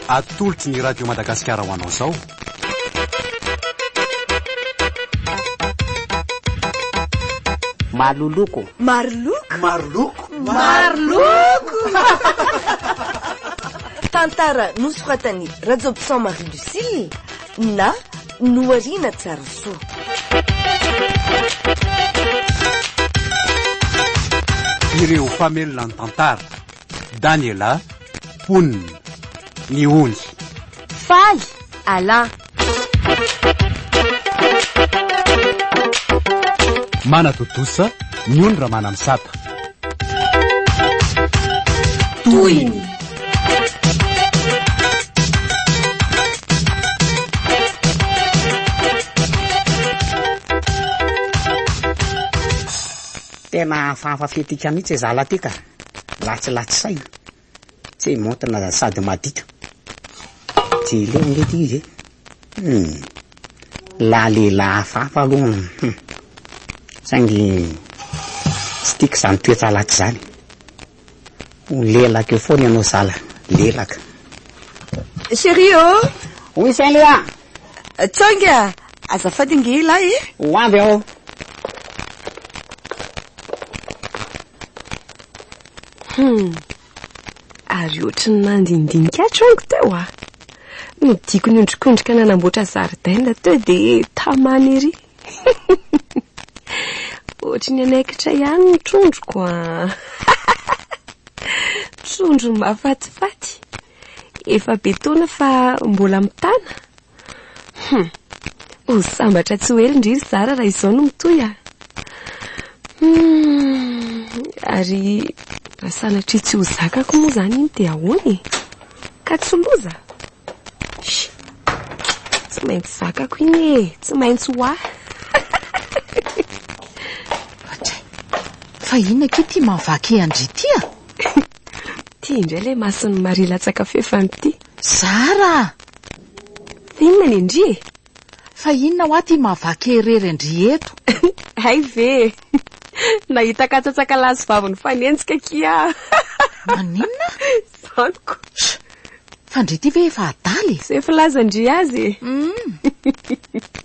Atolotry ny Radio Madagasikara ho anao izao. Maloloko. Maroloko. Maroloko. Maroloko. Tantara nosoratan'i Rajobson Marie Lucille na Nohariana Tsarasoa. Ireo mpamelona ny tantara. Daniela, mponina, ny ony. Faly, Alain. Manatontosa, ny ony Ramanamisata. Tohiny. Tena hafahafa fetika mihitsy e zala ty ka. Latsilatsy saina. Tsy maontina sady maditra. Jereo ange ty izy e. Hum. La lehilahy hafahafa aloha. Hum. Saingy tsy tiako izany toetra latsy izany. Ho lelaka eo foana ianao zala. Lelaka. Chérie ô! Oui Saint-Léa! Tsonga! Azafady ange lahy e! Ho avy aho. Hum. Ary ohatry ny nandinidinika ahy trango teo ah. Nodiako niondrikondrika nanamboatra zaridaina teo dia tamana ery. Ohatry ny anaikitra ihany ny trondroko ah. Trondro mahafatifaty. Efa be taona fa mbola mitana. Hum. Ho sambatra tsy ho ela ndry ry Zara raha izao no mitohy ah. Hum. Ary raha sanatria tsy ho zakako moa izany iny dia ahoana e? Ka tsy loza? Sh. Tsy maintsy zakako iny e, tsy maintsy ho ahy. Ohatray. Fa inona akia ity mahavaky an-dry ity ah? Ity indray ilay mason'i Maria latsaka fefany ity. Zara a! Fa inona ny an-dry e? Fa inona hoa ity mahavaky irery an-dry eto? Hay ve e! Nahita katsatsaka lahy sy vavy nifanenjika akia aho. Maninona? Zaniko. Sh! Fa ndry ity ve efa adala e? Izay filazan-dry azy e! Hum!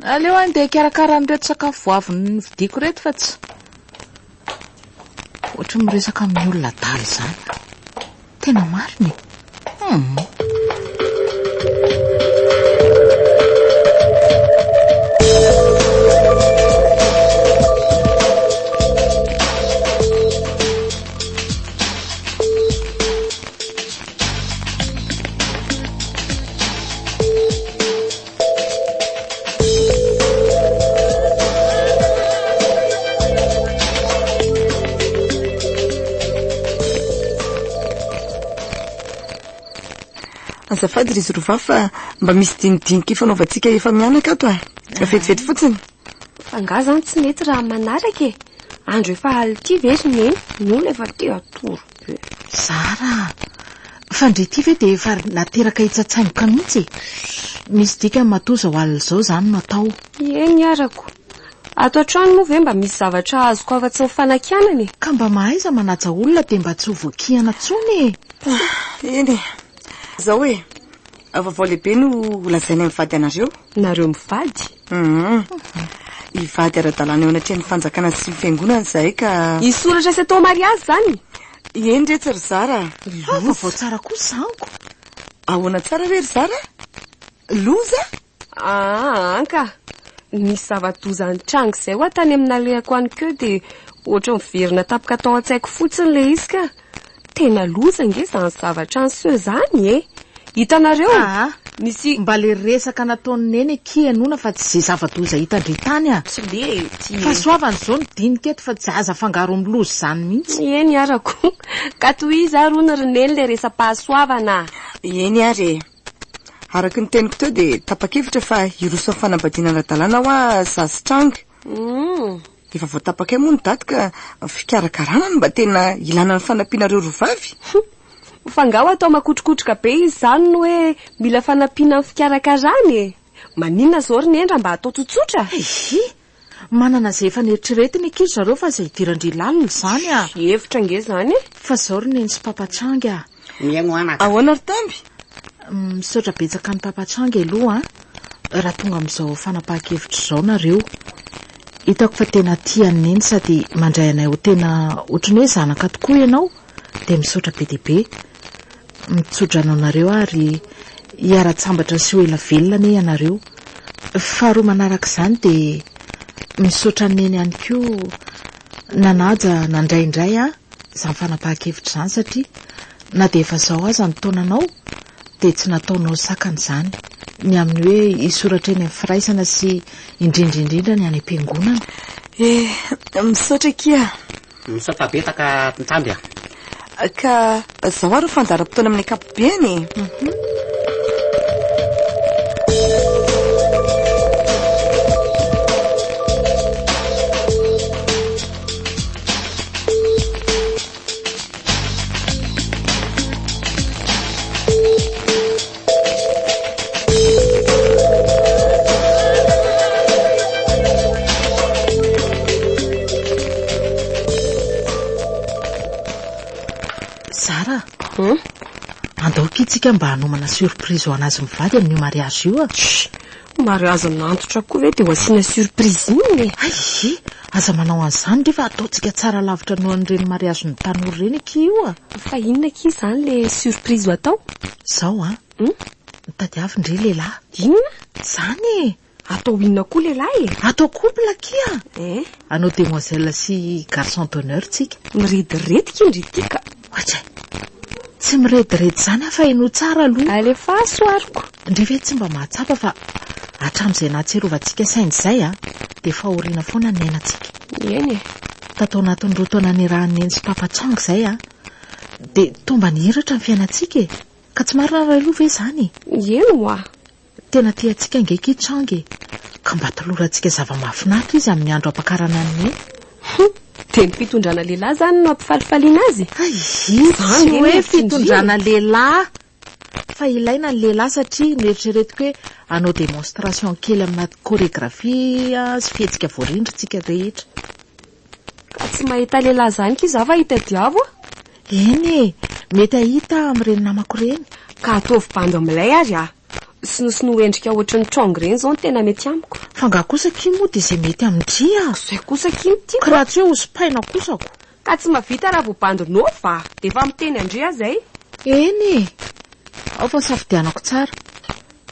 Aleo aho andeha hikarakara an'ireto sakafo vao avy novidiako ireto fa tsy. Ohatry ny miresaka amin'ny olona adala izany aho. Tena marina e! Hum. Azafady ry Zorova fa mba misy dinidinika ifanaovantsika efa mianaka ato e. Vetivety fotsiny. Fa nga zany tsy mety raha manaraka e? Andro efa alina ity ve ry neny? Ny olona efa te hatory be. Zara a! Fa ndry ity ve dia efa nateraka hitsatsaingoka mihitsy e? Misy dikany matoa izao alina izao izany no atao. Eny arako. Ato an-trano moa ve mba misy zavatra azoko afa-tsy ny fanakianana e? Ka mba mahaiza manaja olona dia mba tsy ho voakihana intsony e! Eny e! Izao e! Vaovao lehibe no holazainay mivady anareo. Nareo mivady? Hum. Hivady ara-dalàna eo anatrehan'ny fanjakana sy ny fiangonana izahay ka. Hisoratra sy atao mariazy izany? Eny re tsy ry Zara a. Ha, vaovao tsara koa zanko. Ahoana tsara re ry Zara? Loza? Aa ka. Nisy zava-doza nitranga izay hoa tany amin'ny nalehako any keo dia ohatran'ny miverina tampoka tao an-tsaiko fotsiny ilay izy ka. Tena loza ange izany zavatra niseho izany e! Hitanareo? Aa, Nisy. mba le resaka nataon'i Neny akia henoina fa tsy ze zava-doza hitan-dry tany a! Tsy lety e! Fahasoavana izao no dinika eto fa tsy aza afangaro amin'ny loza izany mihitsy. Eny arako. Ka tohizo ary hono ry Neny le resa-pahasoavana a! Eny ary e! Araka ny teniko teo dia tapa-kevitra fa hiroso amin'ny fanambadiana ara-dalàna hoa za sy Trang. Humm. Efa voatapakay moa ny daty ka fikarakarana no mba tena ilana ny fanampianareo roa vavy. Fa nga ho atao makotrokotroka be izy izany no hoe mila fanampiana amin'ny fikarakarana e? Maninona izao ry Neny raha mba atao tsotsotra? Hihi! Manana izay efa neritreretiny akia ry zareo fa izay idiran-dry lalina izany a! Hevitra ange izany e! Fa izao ry Neny sy Papa Changy a! Mihaino anaka. Ahoana ry Tamby? Misaotra betsaka an'i Papa Chang aloha an, raha tonga amin'izao fanapahan-kevitra izao nareo. Hitako fa tena tia an'i Neny sady mandray anay ho tena ohatran'ny hoe zanaka tokoa ianao dia misaotra be dia be. Mitsodrano anareo aho ary hiara-tsambatra sy ho ela velona anie ianareo. Faharoa manaraka izany dia misaotra an'i Neny ihany koa nanaja nandray indray ahy izany fanapahan-kevitra izany satria na dia efa izao aza ny taonanao dia tsy nataonao sakana izany ny amin'ny hoe hisoratra eny amin'ny firaisana sy indrindra indrindra ny any am-piangonana. Eh, misaotra akia. Misaotra betaka Ntsamby a. Ka izao ary ny fandaharam-potoana amin'ny ankapobeny e. Zara, andao akia tsika mba hanomana surprise ho an'azy mivady amin'io mariage io a. Mariage an'antitra koa ve dia ho asiana surprise inona e? Hay! Aza manao an'izany ndry fa ataontsika tsara lavitra noho an'ireny mariage-n'ny tanora ireny akia io a! Fa inona akia izany ilay surprise ho atao? Izao an! Mitadiavo ndry lehilahy. Inona? Izany e! Atao inona koa lehilahy e? Atao couple akia! Eh? Hanao demoiselle sy garçon d'honneur tsika. Mirediredy ky ndry ty ka. Ohatray! Tsy mirediredy izany aho fa henoy tsara aloha. Alefaso aroko. Ndry ve tsy mba mahatsapa fa hatramin'izay nahatsiarovantsika saina izay an, dia fahoriana foana ny niainantsika. Eny e. Tato anatin'ny roa taona niarahan'i Neny sy Papa Chang izay an, dia toa mba nihiratra ny fiainantsika e. Ka tsy marina aloha ve izany e? Eny ho'a. Tena tia antsika ange ki Chang e! Ka mba tolorantsika zava-mahafinaritra izy amin'ny andro hampakarana an'i Neny. Hum! Dia ny fitondrana lehilahy izany no hampifalifaliana azy? Hay! Tsy hoe fitondrana lehilahy fa ilaina ny lehilahy satria noeritreretiko hoe hanao démonstration kely amina chorégraphie sy fihetsika voarindra tsika rehetra. Ka tsy mahita lehilahy izany ki za fa hitadiavo a! Eny e! Mety hahita aho amin'ireny namako ireny. Ka ataovy bandy milay ary a! Sinoa endrika ohatry ny Chong ireny izao no tena mety amiko. Fa nga kosa akia moa dia izay mety amin-dry a! Izay kosa akia no tiako a! Ka raha tsy hoe ho sipaina kosa ko! Ka tsy mahavita raha vao bandy nôfa a! Dia efa miteny an-dry aho izay. Eny e! Ao fa safidianako tsara.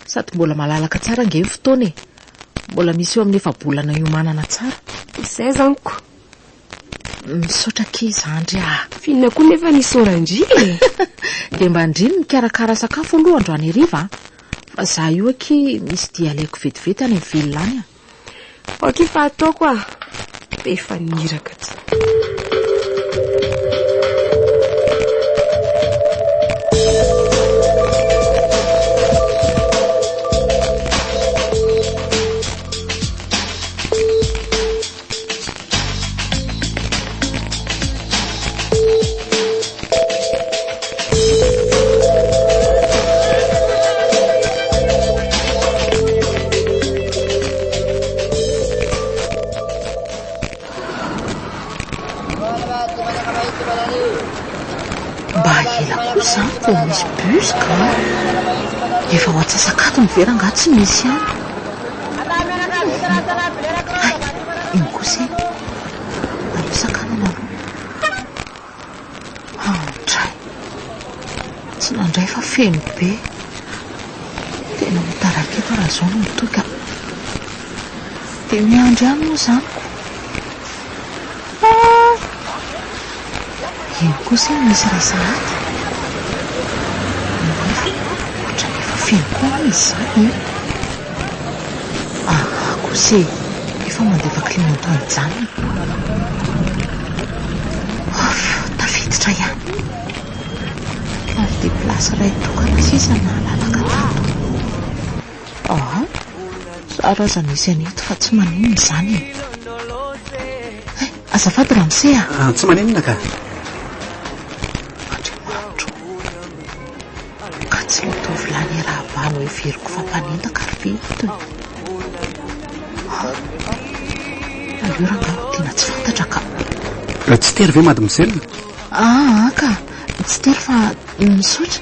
Sady mbola malalaka tsara ange ny fotoana e! Mbola misy eo amin'ny efa-bolana hiomanana tsara. Izay izany ko! Misaotra akia zandry ah! F'inona koa nefa ny isaoran-dry e? Dia mba ndry no mikarakara sakafo aloha androany hariva an! Fa za io akia misy dia alehako vetivety any amin'ny ville any an! Ok fa ataoko ah! Be faniraka ty. Mba ela koa izany vao misy bus ka. Efa ho antsasak'adiny ve rangahy tsy misy ihany? Hay, iny kosa e. Aleo sakanana aloha. Andray. Tsy nandray fa feno be. Tena ho taraiky eto raha izao no mitohy ka. Dia miandry ihany moa izany ko. Ah! Iny kosa iny misy iray sahady. Nefa ohatran'ny efa feno koa anie izy izany e. Aha kosa e, efa mandefa clignotant hijanona. Ouf, tafiditra ihany. Ary dia place iray tokana sisa no nahalalaka tato. Aha, zara aza misy an'ito fa tsy maninona izany e. Hay, azafady ramose a. Ah, tsy maninona ka. Andriamanitro o. Ka tsy ilay tovolahy niarahaba no heveriko fa mpanendaka ry ve ito e? Ah, aleo rangahy ho tena tsy fantatra ka. Tsy tery ve mademoiselle? Ah, ka, tsy tery fa misaotra.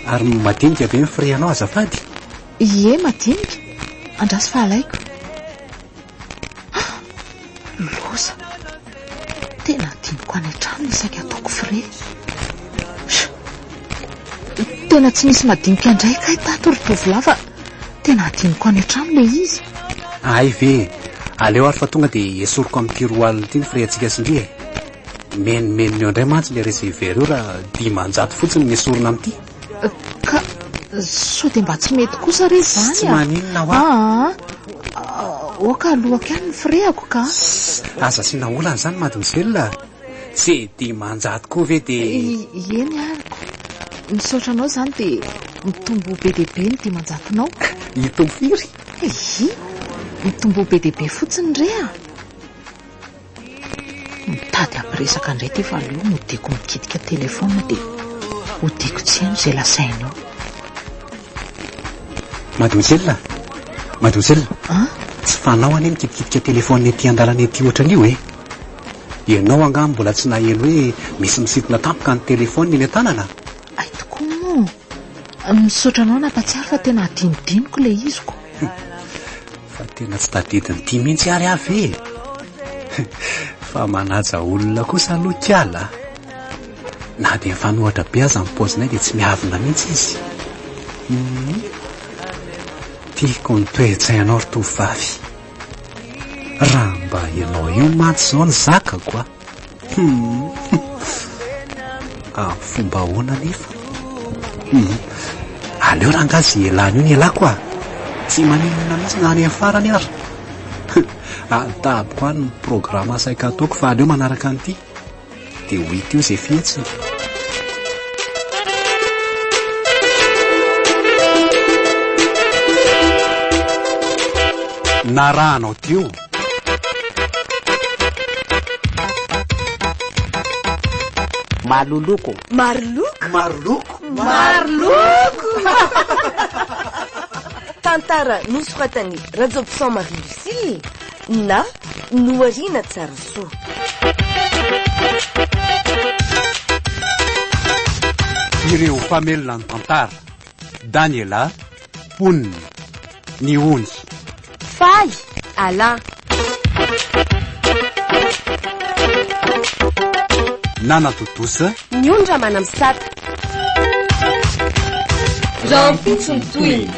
Ary madinika ve ny frais-nao azafady? Ie, madinika. Andraso fa alaiko. Ah! Loza! Tena adinoko any an-trano ny saika ataoko frais. Tena tsy misy madinika indray kay tato ry tovolahy fa tena adinoko any an-trano ilay izy. Hay ve e! Aleo ary fa tonga dia esoriko amin'ity 20 ity ny frais-ntsika sy ndry e! Menomenona eo indray mantsy ilay receveur io raha 500 fotsiny no esorina amin'ity. Ka sao dia mba tsy mety kosa re izany Tsy maninona hoa. Aa, aoka aloako ihany ny frais-ako ka. Aza asiana olana izany mademoiselle a! Tsy 500 koa ve dia. Eny ary ko. Misaotra anao izany dia mitombo be dia be ny dimanjatonao. Hitombo firy? Hi, mitombo be dia be fotsiny re a! Mitady hampiresaka indray ity fa aleo modiako mikitika téléphone dia hodiako tsy haino izay lazainy eo. Mademoiselle, mademoiselle, An? tsy fanao anie mikitikitika téléphone ety an-dalana ety ohatran'io e. Ianao angaha mbola tsy naheno hoe misy misintona tampoka ny téléphone eny an-tanana? Hay tokoa moa. Misaotra anao nampatsiaro fa tena adinodinoko ilay izy ko. Fa tena tsy tadidin'ity mihitsy ary aho ve e? Fa manaja olona kosa aloha kiala a! Na dia mifanohatra be aza ny paozinay dia tsy miavona mihitsy izy. Hum. Tiako ny toe-tsainao ry tovovavy. Raha mba ianao io mantsy izao ny zakako a! Hum. Amin'ny fomba ahoana anefa? Hum. Aleo rangahy izay ialany io ny ialako a! Tsy maninona mihitsy na any amin'ny farany ary. Adaboko any ny programa saika ataoko fa aleo manaraka an'ity. Dia ho hita eo izay fihetsiny. Narahanao teo. Maloloko. Maroloko. Maroloko. Maroloko. Tantara nosoratan'i Rajobson Marie Lucille na Nohariana Tsarasoa. Ireo mpamelona ny tantara, Daniela, Mponina, Ny ony. Faly, Alain. Nanatontosa. Ny ony Ramanamisata. Rahampitso ny tohiny.